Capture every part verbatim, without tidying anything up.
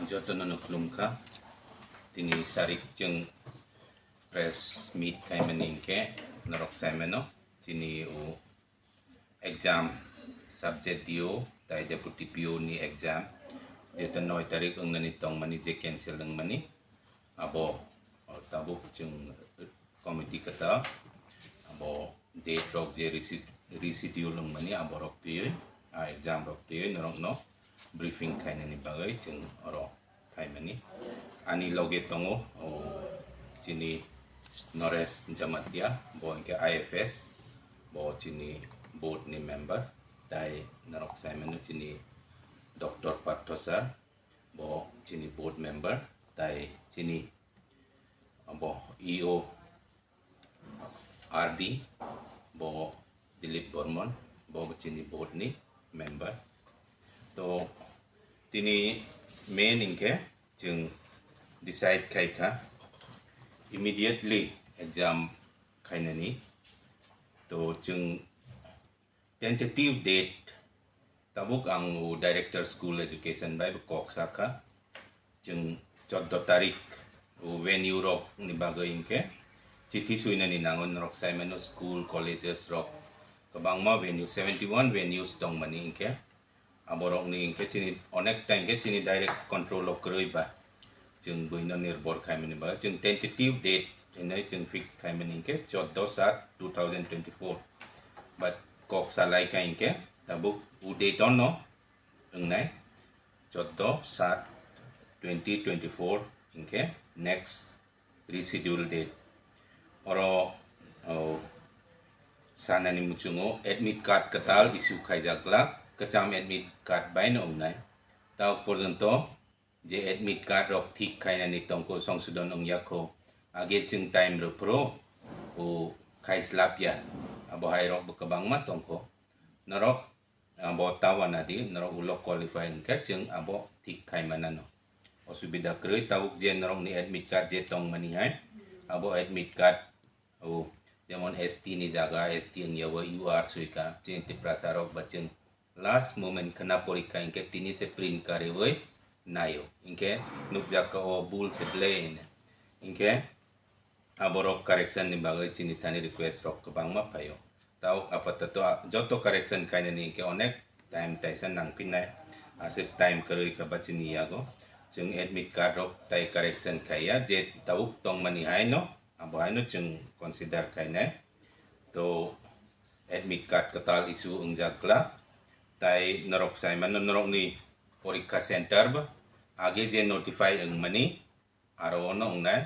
Jotono no khulumkha. Tini sarik chwng press meet khaimani hinkhe norok saimano chini o exam subject D O tai deputy P O ni exam jeto noi tarik wngnani tongmani je cancel wngmani abo tabuk chwng committee kwtal abo date rok je resi-, reschedule wngmani abo rok twiwi a exam rok twiwi norokno briefing khainani bagwi chwng oro phaimani. Ani loge tongo o chini Naresh Jamatia, bo hinkhe I F S, bo chini board ni member, tai norok saimano chini Doctor Partho sir, bo chini board member, tai chini bo E O R D, bo Dilip Bormon, bo chini board ni member. To tini main hinkhe chwng decide khaikha immediately exam khainani. To chwng tentative date tabuk ang o Director School Education bai bo kok sakha. Chwng choddo tarik o venue rok ni bagwi hinkhe chithi suinani nango norok saimano school, colleges rok kwbangma venue, seventy one venues tongmani hinkhe aborokni hinkhe chini onek ta hinkhe chini direct control o kwrwi ba. Chwng buino nirbor khaimani bagwi chwng tentative date hinwi chwng fix khaimani hinkhe choddo sat two thousand twenty four. But kok salai kha hinkhe tabuk o date ono wngnai choddo sat twenty twenty four hinkhe next reschedule date. Oro o sanani muchungo admit card kwtal issue khaijak glak, kwcham admit card baino wngnai. Tabuk porjonto je admit card rok thik khainani tongkho, songsodon wngya kho, age chwng time rw phuru o khai slap ya, abo hai rok bo kwbangma tongkho. Norok abo ta wanadi, norok ulo qualify wngkhe chwng abo thik khai manano. Osubida kwrwi, tabuk je norokni admit card je tongmani hai, abo admit card o jemon S T ni jaga S T wngya bo U R soika, chini Tiprasa rok ba chwng last moment khna porikha hinkhe tini se print kariwi naio, hinkhe nukjakha o bul se ble hino. Hinkhe aborok correction ni bagwi chini thani request rok kwbangma phaio. Tabuk apatoto a-, joto correction khainani hinkhe onek time taisa nangphinnai, aswk time kwrwi kha ba chini yago. Chwng admit card rok tai correction khaiya, je tabuk tongmani haino, abo haino chwng consider khainai. To admit card kwtal issue wngjak glak, tai norok saimano norokni porikha center bo age je notify wngmani, aro ono wngnai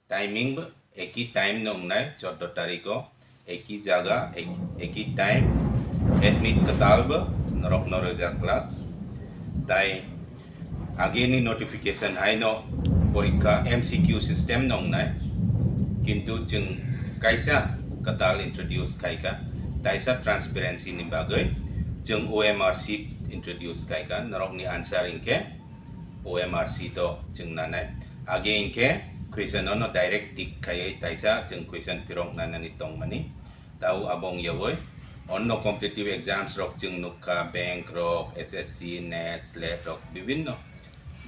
timing bo eki time no wngnai, choddo tariko eki jaga ek-, eki time admit kwtal bo norokno rwjak glak. Tai ageni notification haino porikha M C Q system no wngnai, kintu chwng kaisa kwtal introduce khaikha, taisa transparency ni bagwi chwng O M R sheet introduce khaikha, norokni answer hinkhe O M R sheet o chwng nanai. Age hinkhe question ono direct tick khaiwi taisa chwng question phirok nanani tongmani. Tau abo wngyawi onno competitive exams rok chwng nukha, bank rok, S S C, net, slet rok, bibinno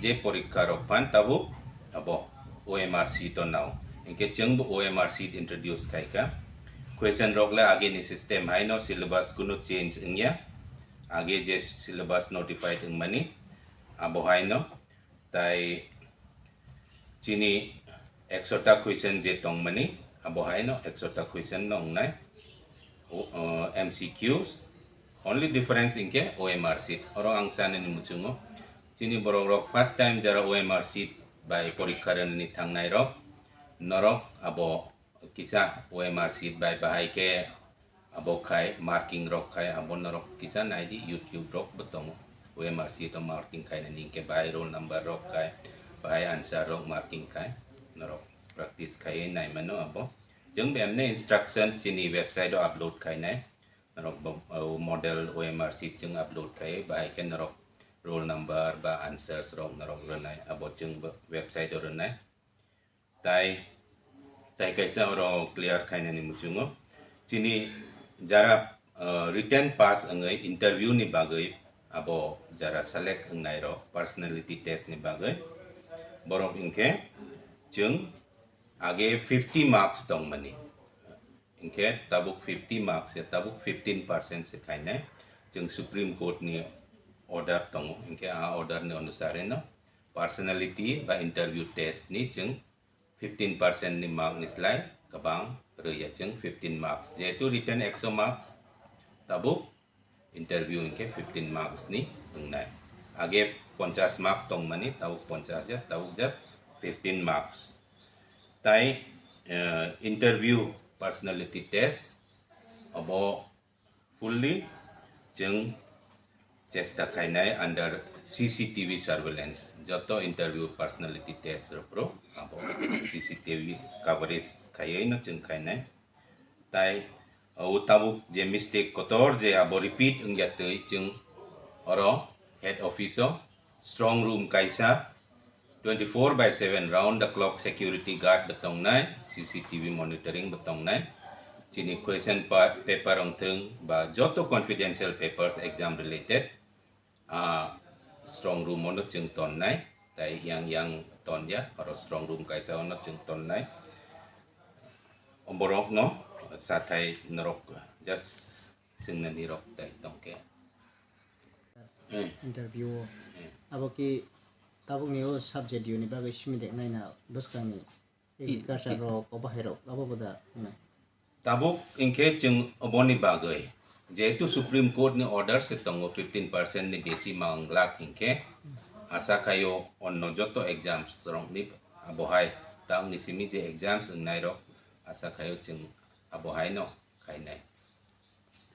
je porikha rok phan tabuk abo O M R sheet o nao. Hinkhe chwngbo O M R sheet introduce khaikha. Question rok le ageni system haino syllabus kunu change wngya. Age je syllabus notified wngmani abo haino. Tai chini ekso ta question je tongmani, abo haino ekso ta question no wngnai. O, o, M C Qs, only difference hinkhe O M R sheet. Oro ang sanani muchungo, chini borok rok first time jara O M R sheet bai porikha rwnani thangnai rok, norok abo kisa O M R sheet bai bahai khe abo khai marking rok khai abo norok kisa naidi, YouTube rok bo tongo. O M R sheet o marking khainani hinkhe bahai roll number rok khai, bahai answer rok marking khai, norok practice khaiwi naimano abo. Chwng bemne instruction chini website o upload khainai. Norok bo, o model O M R sheet chwng upload khai, bahai khe norok roll number ba answers rok norok rwnai, abo chwng bo website o rwnai. Tai, tai kaisa oro clear khainani muchungo. Chini jara, uh, written pass wngwi interview ni bagwi Abo jara select wngnai rok personality test ni bagwi, borok hinkhe chwng age fifty marks tongmani, hinkhe tabuk fifty marks ya tabuk fifteen percent se khainai. Chwng Supreme Court ni order tongo, hinkhe a order ni onusare no personality ba interview test ni chwng fifteen percent ni mark ni slai kwbang rwya chwng fifteen marks. Jehetu written ekso marks, tabuk interview hinkhe fifteen marks ni wngnai. Age ponchash mark tongmani, tabuk ponchash ya, tabuk just fifteen marks. Tai, eh, interview personality test abo fully chwng chesta khainai under C C T V surveillance. Joto interview personality test rok abo C C T V coverage khaiwi no chwng khainai. Tai o tabuk je mistake kotor je abo repeat wngya twi chwng oro head office o strong room kaisa twenty-four by seven round the clock security guard bo tongnai, C C T V monitoring bo tongnai. Chini question pa-, paper wngthwng ba joto confidential papers exam related, ah, strong room ono chwng tonnai, tai yang yang tonya, oro strong room kaisa ono chwng tonnai. Borokno sathai norok just swngnani rok tai tongkhe. Eh. Interview o. Eh. Abo ki tabuk ni o subject yo ni bagwi simi de nai na bwskang ni. I- Agriculture i- rok, obo hai rok, abo bo da nai. Tabuk hinkhe chwng oboni bagwi, jehetu Supreme Court ni order se tongo fifteen percent ni besi ma wng glak hinkhe, asa khaio onno joto exams rok ni abohai tang ni simi je exams wngnai rok asa khaio chwng abohai no khainai.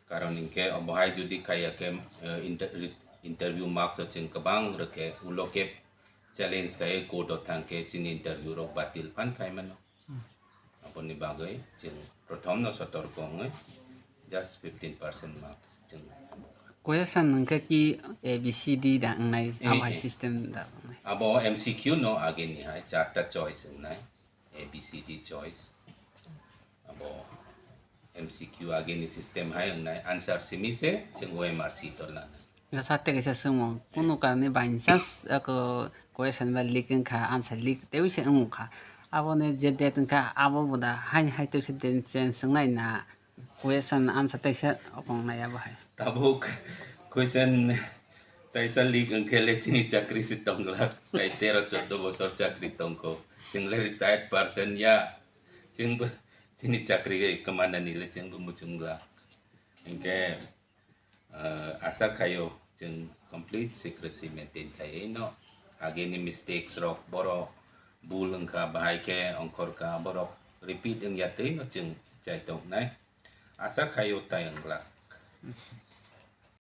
Karon hinkhe obohai jodi khaiya khe, eh, inter-, interview marks o chwng kwbang rwkhe ulo khe challenge khai court o thangkhe chini interview rok batil phan khai mano. Hmm. Aboni bagwi chwng prothom no sotorko wngwi just fifteen percent marks chwng. Question hwnkhe ki A B C D da wngnai, eh, abo hai eh. System da wngnai. Abo M C Q no ageni hai charta choice wngnai. A B C D choice. Abo M C Q ageni system hai wngnai answer simi se chwng O M R sheet o lanai. Nasa tei kaisa swngmung, kunu karni by chance ako question ba leak wngkha, answer leak tei se wngkha. Aboni je date wngkha, abo bo da hai hai tei se date change wngnai na question answer tei se okong nai abo hai. Tabuk question taisa leak wngkhe le chini chakri se tongla. Tai tero choddo bosor chakri tongkho. Chwng le retired person ya. Chwng bo chini chakri kwmanani le chwng bo muchungla. Hinkhe, eh, asa khaio chwng complete secrecy maintain khaiwi no. Ageni mistakes rok boro bul wngkha, bahai khe ongkhorkha, borok repeat wngya twi no chwng chai tongnai. Asa khaio tai wngla.